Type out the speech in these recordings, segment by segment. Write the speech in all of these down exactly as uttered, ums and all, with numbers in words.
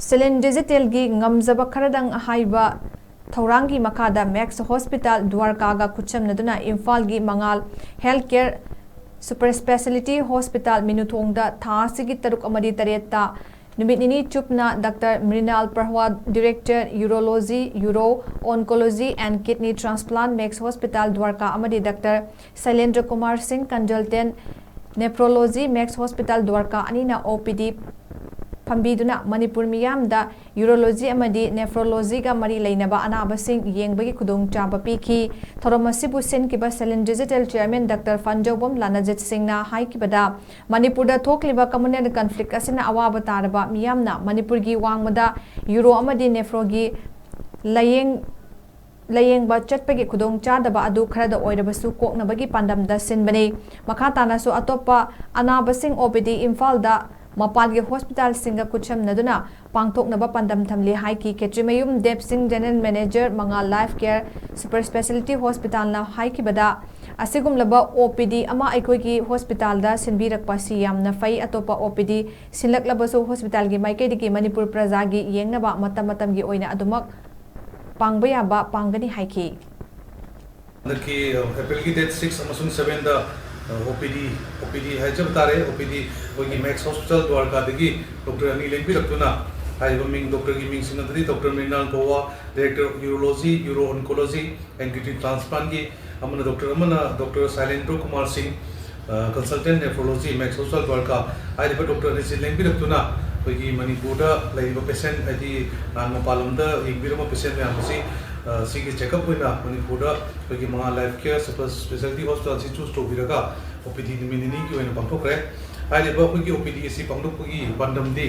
Cylindrigital ꯒꯤ ꯉꯝꯖꯕ ꯈꯔꯗꯪ ꯍꯥꯏꯕ ꯊꯧꯔꯥꯡꯒꯤ ꯃꯈꯥꯗ ꯃꯦꯛꯁ ꯍꯣꯁꯄꯤꯇꯥꯜ ꯗ꯭ꯋꯥꯔꯀꯥꯒ ꯈꯨꯠꯁꯝꯅꯗꯨꯅ ꯏꯝꯐꯥꯜꯒꯤ Mangal health care super speciality hospital ꯃꯤꯅꯨꯊꯣꯡꯗ ꯊꯥ ꯑꯁꯤꯒꯤ ꯇꯔꯨꯛ ꯑꯃꯗꯤ ꯇꯔꯦꯠꯇ ꯅꯨꯃꯤꯠ ꯅꯤꯅꯤ ꯆꯨꯞꯅ doctor Mrinal Prahwa, director urology, uro oncology and kidney transplant, Max hospital Dwarka ꯑꯃꯗꯤ ꯗꯥꯛꯇꯔ ꯁꯩꯂꯦꯟꯗ꯭ꯔ ꯀꯨꯃꯥꯔ ꯁꯤꯡ, ꯀꯟꯁꯜꯇꯦꯟꯠ ꯅꯦꯐ꯭ꯔꯣꯂꯣꯖꯤ, ꯃꯦꯛꯁ ꯍꯣꯁꯄꯤꯇꯥꯜ ꯗ꯭ꯋꯥꯔꯀꯥ ꯑꯅꯤꯅ ꯑꯣ ꯄꯤ ꯗꯤ ꯐꯝꯕꯤꯗꯨꯅ ꯃꯅꯤꯄꯨꯔ ꯃꯤꯌꯥꯝꯗ ꯌꯨꯔꯣꯂꯣꯖꯤ ꯑꯃꯗꯤ ꯅꯦꯐ꯭ꯔꯣꯂꯣꯖꯤꯒ ꯃꯔꯤ ꯂꯩꯅꯕ ꯑꯅꯥꯕꯁꯤꯡ ꯌꯦꯡꯕꯒꯤ ꯈꯨꯗꯣꯡꯆꯥꯕ ꯄꯤꯈꯤ꯫ ꯊꯧꯔꯝ ꯑꯁꯤꯕꯨ ꯁꯤꯟꯈꯤꯕ ꯁꯦꯂꯤꯟ ꯗꯤꯖꯤꯇꯦꯜ ꯆꯤꯌꯔꯃꯦꯟ ꯗꯥꯛꯇꯔ ꯐꯟꯖꯧꯕꯝ ꯂꯥꯅꯖꯤꯠ ꯁꯤꯡꯅ ꯍꯥꯏꯈꯤꯕꯗ, ꯃꯅꯤꯄꯨꯔꯗ ꯊꯣꯛꯂꯤꯕ ꯀꯝꯃꯨꯅꯦꯜ ꯀꯟꯐ꯭ꯂꯤꯛ ꯑꯁꯤꯅ ꯑꯋꯥꯕ ꯇꯥꯔꯕ ꯃꯤꯌꯥꯝꯅ ꯃꯅꯤꯄꯨꯔꯒꯤ ꯋꯥꯡꯃꯗ ꯌꯨꯔꯣ ꯑꯃꯗꯤ ꯅꯦꯐ꯭ꯔꯣꯒꯤ ꯂꯥꯌꯦꯡ ꯂꯥꯌꯦꯡꯕ ꯆꯠꯄꯒꯤ ꯈꯨꯗꯣꯡꯆꯥꯗꯕ ꯑꯗꯨ ꯈꯔꯗ ꯑꯣꯏꯔꯕꯁꯨ ꯀꯣꯛꯅꯕꯒꯤ ꯄꯥꯟꯗꯝꯗ ꯁꯤꯟꯕꯅꯤ꯫ ꯃꯈꯥ ꯇꯥꯅꯁꯨ ꯑꯇꯣꯞꯄ ꯑꯅꯥꯕꯁꯤꯡ ꯑꯣ ꯄꯤ ꯗꯤ ꯏꯝꯐꯥꯜꯗ ꯃꯄꯥꯟꯒꯤ ꯍꯣꯁꯄꯤꯇꯥꯜꯁꯤꯡꯒ ꯈꯨꯠꯁꯝꯅꯗꯨꯅ ꯄꯥꯡꯊꯣꯛꯅꯕ ꯄꯥꯟꯗꯝ ꯊꯝꯂꯤ ꯍꯥꯏꯈꯤ꯫ ꯈꯦꯇ꯭ꯔꯤꯃꯌꯨꯝ ꯗꯦꯕ ꯁꯤꯡ, ꯖꯦꯅꯔꯦꯜ ꯃꯦꯅꯦꯖꯔ, ꯃꯉꯥꯜ ꯂꯥꯏꯐ ꯀꯦꯌꯔ ꯁꯨꯄꯔ ꯁ꯭ꯄꯦꯁꯥꯂꯤꯇꯤ ꯍꯣꯁꯄꯤꯇꯥꯜꯅ ꯍꯥꯏꯈꯤꯕꯗ, ꯑꯁꯤꯒꯨꯝꯂꯕ ꯑꯣ ꯄꯤ ꯗꯤ ꯑꯃ ꯑꯩꯈꯣꯏꯒꯤ ꯍꯣꯁꯄꯤꯇꯥꯜꯗ ꯁꯤꯟꯕꯤꯔꯛꯄ ꯑꯁꯤ ꯌꯥꯝꯅ ꯐꯩ꯫ ꯑꯇꯣꯞꯄ ꯑꯣ ꯄꯤ ꯗꯤ ꯁꯤꯟꯂꯛꯂꯕꯁꯨ ꯍꯣꯁꯄꯤꯇꯥꯜꯒꯤ ꯃꯥꯏꯀꯩꯗꯒꯤ ꯃꯅꯤꯄꯨꯔ ꯄ꯭ꯔꯖꯥꯒꯤ ꯌꯦꯡꯅꯕ ꯃꯇꯝ ꯃꯇꯝꯒꯤ ꯑꯣꯏꯅ ꯑꯗꯨꯃꯛ ꯄꯥꯡꯕ ꯌꯥꯕ ꯄꯥꯡꯒꯅꯤ ꯍꯥꯏꯈꯤ꯫ ꯍꯟꯗꯛꯀꯤ ꯑꯦꯄ꯭ꯔꯤꯜꯒꯤ ꯗꯦꯠ ꯁꯤꯛꯁ ꯑꯃꯁꯨꯡ ꯁꯕꯦꯟꯗ ꯑꯣ ꯄꯤ ꯗꯤ, ꯑꯣ ꯄꯤ ꯗꯤ ꯍꯥꯏꯖꯕ ꯇꯥꯔꯦ, ꯑꯣ ꯄꯤ ꯗꯤ ꯑꯩꯈꯣꯏꯒꯤ ꯃꯦꯛꯁ ꯍꯣꯁꯄꯤꯇꯥꯜ ꯗ꯭ꯋꯥꯔꯀꯥꯗꯒꯤ ꯗꯣꯛꯇꯔ ꯑꯅꯤ ꯂꯦꯡꯕꯤꯔꯛꯇꯨꯅ, ꯍꯥꯏꯔꯤꯕ ꯃꯤꯡ, ꯗꯣꯛꯇꯔꯒꯤ ꯃꯤꯡꯁꯤꯡ ꯑꯗꯨꯗꯤ doctor Mrinal Prahwa, director urology, uro oncology and kidney ꯇ꯭ꯔꯥꯟꯁꯄ꯭ꯂꯥꯟꯠꯀꯤ, ꯑꯃꯅ ꯗꯣꯛꯇꯔ ꯑꯃꯅ ꯗꯣꯛꯇꯔ ꯁꯥꯏꯂꯦꯟꯗ꯭ꯔꯣ ꯀꯨꯃꯥꯔ ꯁꯤꯡ, ꯀꯟꯁꯜꯇꯦꯟꯠ ꯅꯦꯐ꯭ꯔꯣꯂꯣꯖꯤ, ꯃꯦꯛꯁ ꯍꯣꯁꯄꯤꯇꯥꯜ ꯗ꯭ꯋꯥꯔꯀꯥ꯫ ꯍꯥꯏꯔꯤꯕ ꯗꯣꯛꯇꯔ ꯑꯅꯤꯁꯤ ꯂꯦꯡꯕꯤꯔꯛꯇꯨꯅ ꯑꯩꯈꯣꯏꯒꯤ ꯃꯅꯤꯄꯨꯔꯗ ꯂꯩꯔꯤꯕ ꯄꯦꯁꯦꯟꯠ, ꯍꯥꯏꯗꯤ ꯅꯍꯥꯟ ꯃꯄꯥꯟ ꯂꯝꯗ ꯌꯦꯡꯕꯤꯔꯝꯕ ꯄꯦꯁꯦꯟꯠ ꯃꯌꯥꯝ ꯑꯁꯤ, ꯑ, ꯁꯤꯒꯤ ꯆꯦꯛꯑꯞ ꯑꯣꯏꯅ ꯃꯅꯤꯄꯨꯔꯗ ꯑꯩꯈꯣꯏꯒꯤ ꯃꯉꯥꯜ ꯂꯥꯏꯐ ꯀꯦꯌꯔ ꯁꯨꯄꯔ ꯁ꯭ꯄꯦꯁꯥꯂꯤꯇꯤ ꯍꯣꯁꯄꯤꯇꯥꯜꯁꯤ ꯆꯨꯁ ꯇꯧꯕꯤꯔꯒ ꯑꯣ ꯄꯤ ꯗꯤ ꯅꯨꯃꯤꯠ ꯅꯤꯅꯤꯒꯤ ꯑꯣꯏꯅ ꯄꯥꯡꯊꯣꯛꯈ꯭ꯔꯦ꯫ ꯍꯥꯏꯔꯤꯕ ꯑꯩꯈꯣꯏꯒꯤ ꯑꯣ ꯄꯤ ꯗꯤ ꯑꯁꯤ ꯄꯥꯡꯊꯣꯛꯄꯒꯤ ꯄꯥꯟꯗꯝꯗꯤ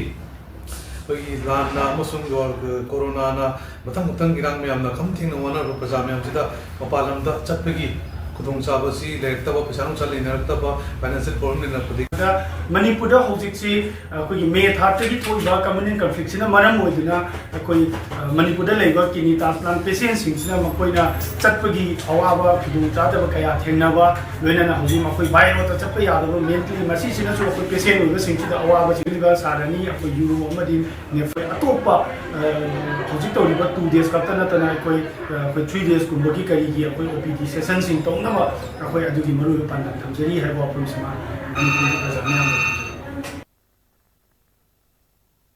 ꯑꯩꯈꯣꯏꯒꯤ ꯂꯥꯟꯅ ꯑꯃꯁꯨꯡ ꯀꯣꯔꯣꯅꯥꯅ ꯃꯊꯪ ꯃꯊꯪ ꯏꯔꯥꯡ ꯃꯌꯥꯝꯅ ꯈꯝ ꯊꯦꯡꯅ ꯋꯥꯅꯔꯕ ꯄ꯭ꯔꯖꯥ ꯃꯌꯥꯝꯁꯤꯗ ꯃꯄꯥꯟ ꯂꯝꯗ ꯆꯠꯄꯒꯤ ꯈꯨꯗꯣꯡꯆꯥꯕꯁꯤ ꯂꯩꯔꯛꯇꯕ, ꯄꯩꯁꯥ ꯅꯨꯡꯁꯥ ꯂꯩꯅꯔꯛꯇꯕ, ꯐꯥꯏꯅꯥꯟꯁꯤꯌꯦꯜ ꯄ꯭ꯔꯣꯕ꯭ꯂꯦꯝ ꯂꯩꯅꯔꯛꯄꯗꯒꯤ꯫ ꯃꯅꯤꯄꯨꯔꯗ ꯍꯧꯖꯤꯛꯁꯤ ꯑꯩꯈꯣꯏꯒꯤ ꯃꯦ ꯊꯥꯔꯠꯇꯒꯤ ꯊꯣꯛꯏꯕ ꯀꯃꯟ ꯑꯦꯟ ꯀꯟꯐ꯭ꯂꯤꯛꯁꯤꯅ ꯃꯔꯝ ꯑꯣꯏꯗꯨꯅ ꯑꯩꯈꯣꯏ ꯃꯅꯤꯄꯨꯔꯗ ꯂꯩꯕ ꯀꯤꯗꯅꯤ ꯇ꯭ꯔꯥꯟꯁꯄ꯭ꯂꯥꯟ ꯄꯦꯁꯦꯟꯁꯤꯡꯁꯤꯅ ꯃꯈꯣꯏꯅ ꯆꯠꯄꯒꯤ ꯑꯋꯥꯕ ꯈꯨꯗꯣꯡꯆꯥꯗꯕ ꯀꯌꯥ ꯊꯦꯡꯅꯕ, ꯂꯣꯏꯅꯅ ꯍꯧꯖꯤꯛ ꯃꯈꯣꯏ ꯕꯥꯏ ꯔꯣꯗꯇ ꯆꯠꯄ ꯌꯥꯗꯕ, ꯃꯦꯟꯇꯦꯜꯂꯤ ꯃꯁꯤꯁꯤꯅꯁꯨ ꯑꯩꯈꯣꯏ ꯄꯦꯁꯦꯟ ꯑꯣꯏꯕꯁꯤꯡꯁꯤꯗ ꯑꯋꯥꯕꯁꯤ ꯂꯤꯚꯔ ꯁꯥꯔꯅꯤ, ꯑꯩꯈꯣꯏ ꯌꯨꯔꯣ ꯑꯃꯗꯤ ꯅꯦꯐ꯭ꯔꯣ ꯑꯇꯣꯞꯄ ꯍꯧꯖꯤꯛ ꯇꯧꯔꯤꯕ ꯇꯨ ꯗꯦꯖ ꯈꯛꯇ ꯅꯠꯇꯅ ꯑꯩꯈꯣꯏ ꯑꯩꯈꯣꯏ ꯊ꯭ꯔꯤ ꯗꯦꯖꯀꯨꯝꯕꯒꯤ ꯀꯔꯤꯒꯤ ꯑꯩꯈꯣꯏ ꯑꯣ ꯄꯤ ꯗꯤ ꯁꯦꯁꯟꯁꯤꯡ ꯇꯧꯅꯕ ꯑꯩꯈꯣꯏ ꯑꯗꯨꯒꯤ ꯃꯔꯨꯑꯣꯏꯕ ꯄꯥꯟꯗꯝ ꯊꯝꯖꯔꯤ ꯍꯥꯏꯕ ꯋꯥꯐꯝꯁꯤꯃ ꯃꯅꯤꯄꯨꯔꯒꯤ ꯄ꯭ꯔꯖꯥ ꯃꯌꯥꯝꯗ